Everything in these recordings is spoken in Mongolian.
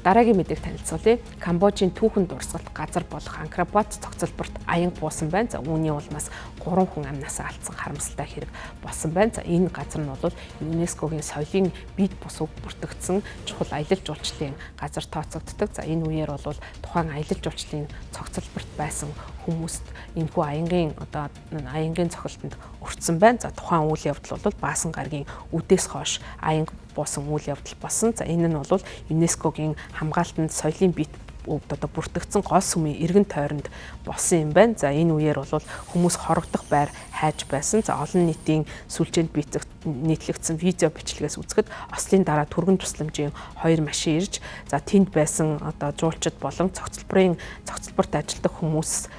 Дараагийн мэдээг танилцуулъя. Камбожийн түүхэн дурсгалт газар болох Ангкор Ват цогцолборт аянга буусан байна. За, үүний улмаас 3 хүн амнасаа алдсан харамсалтай хэрэг болсон байна. За, энэ газар нь бол ЮНЕСКОгийн соёлын бие бус бүртгэгдсэн чухал аялал жуулчлалын газар тооцогддог. За, энэ үеэр бол тухайн аялал жуулчлалын цогцолборт байсан хүмүүст энэхүү аянгийн одоо аянгийн цохилтонд өртсөн байна. За, тухайн үйл явдал бол Баасан гарагийн үдээс хойш аянга буусан үйл явдал болсон. За, энэ нь бол ЮНЕСКОгийн хамгаалтанд соёлын бие өвд одоо бүртгэгдсэн гол сүмийн эргэн тойронд болсон юм байна. За, энэ үеэр бол хүмүүс хорогдох байр хайж байсан. За, олон нийтийн сүлжээнд бийцэх нийтлэгдсэн видео бичлэгээс үзэхэд ослын дараа түргэн тусламжийн хоёр машин ирж, за, тэнд байсан одоо жуулчид болон цогцлборт ажилладаг хүмүүс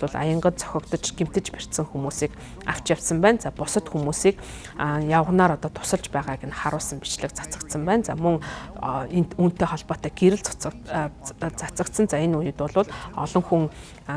бол аянгад цохигдож, гэмтэж бэртсэн хүмүүсийг авч явсан байна. За, бусад хүмүүсийг явганаар одоо тусалж байгааг нь харуулсан бичлэг цацагдсан байна. За, мөн үүнтэй холбоотой гэрэл цацагдсан. За, энэ үед бол олон хүн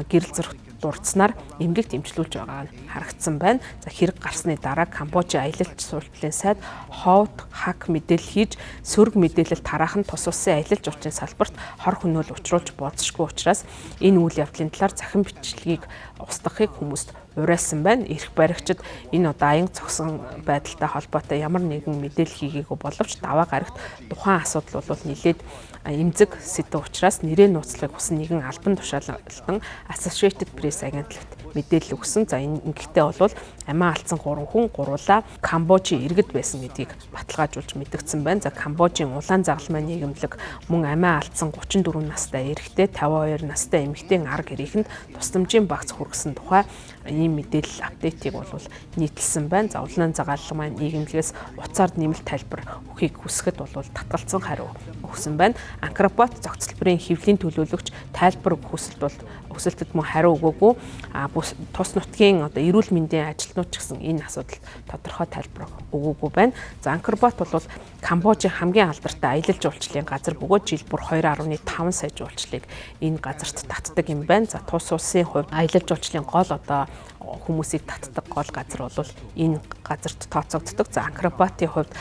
гэрэл зураг дурдсанаар эмгэгт эмчлүүлж байгаа нь харагдсан байна. За, хэрэг гарсны дараа Камбожийн аялал жуулчлалын сайд ховд хак мэдээлэл хийж, сөрөг мэдээлэл тараах нь тус улсын аялал жуулчлалын салбарт хор хөнөөл учруулж болзошгүй учраас энэ үйл явдлын талаар захин бичлэгийг устгахыг хүмүүст уриалсан байна. Эрх баригчид энэ одоо аянга цохисон байдалтай холбоотой ямар нэгэн мэдээлэл хийгээгүй боловч даваа гарагт тухайн асуудал бол нэлээд эмзэг сэдэв учраас нэрээ нууцлахыг хүсэн нэгэн албан тушаалтан Associated Press агентлагт мэдээлэл өгсөн. За, энэ ингэхдээ бол амиа алдсан 3 хүн гурвуулаа Камбожийн иргэд байсан гэдгийг баталгаажуулж мэдэгдсэн байна. За, Камбожийн улаан загалмай нийгэмлэг мөн амиа алдсан 34 настай эрэгтэй, 52 настай эмэгтэй ар гэрийнхэнд тусламжийн багц хүргэсэн тухай ийм мэдээлэл update ыг бол нийтэлсэн байна. За, улаан загалмай нийгэмлэгээс утсаар нэмэлт тайлбар өгөхийг хүсэхэд бол татгалзсан хариу өгсөн байна. Ангкор Ват цогцлборын хэвлэлийн төлөөлөгч тайлбар өгөх хүсэлт бол хүсэлтэд мөн хариу өгөөгүй. А тус нутгийн одоо эрүүл мэндийн ажилтнууд ч гэсэн энэ асуудалд тодорхой тайлбар өгөөгүй байна. За, Ангкор Ват бол Камбожийн хамгийн алдартай аялал жуулчлалын газар бөгөөд жил бүр 2.5 сая жуулчлалыг энэ газарт татдаг юм байна. За, тус улсын хувьд аялал жуулчлалын гол одоо хүмүүсийг татдаг гол газар бол энэ газарт тооцогддог. За, Ангкор Ватын хувьд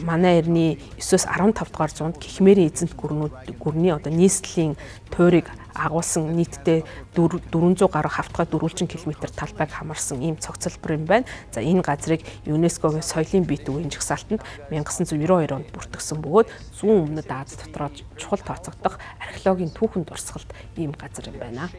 манай эртний 9-өөс 15 дугаар зуунд Кхмерийн эзэнт гүрнүүд гүрний одоо нийслэлийн туурийг агуулсан нийтдээ 400 гаруй хавтгай дөрвөлжин километр талбайг хамарсан ийм цогцлбор юм байна. За, энэ газрыг ЮНЕСКОгийн соёлын бие төвийн жагсаалтанд 1992 онд бүртгэсэн бөгөөд зүүн өмнөд Ази дотроо чухал тооцогдох археологийн түүхэн дурсгалт ийм газар юм байна.